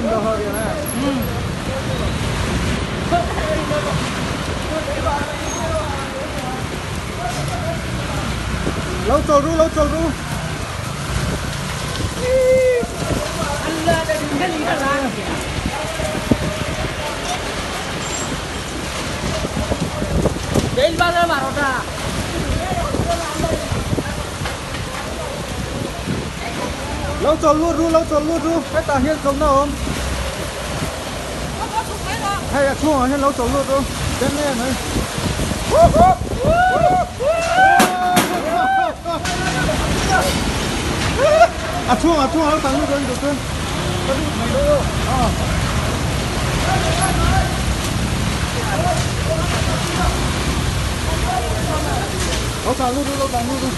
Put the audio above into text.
सुंदर हो गया ना। Lâu trồ ru, lâu trồ ru. Lâu trồ lu ru, lâu trồ lu ru. Hetah hian chawlhna a awm. Hei a chhungah hian lo chawlh lut ru. Ten em mai. A chhungah chhungah lo tlan lut dawn duh chuan ka lut mai dawn aw. Lo tlan lut ru, lo tlan lut ru.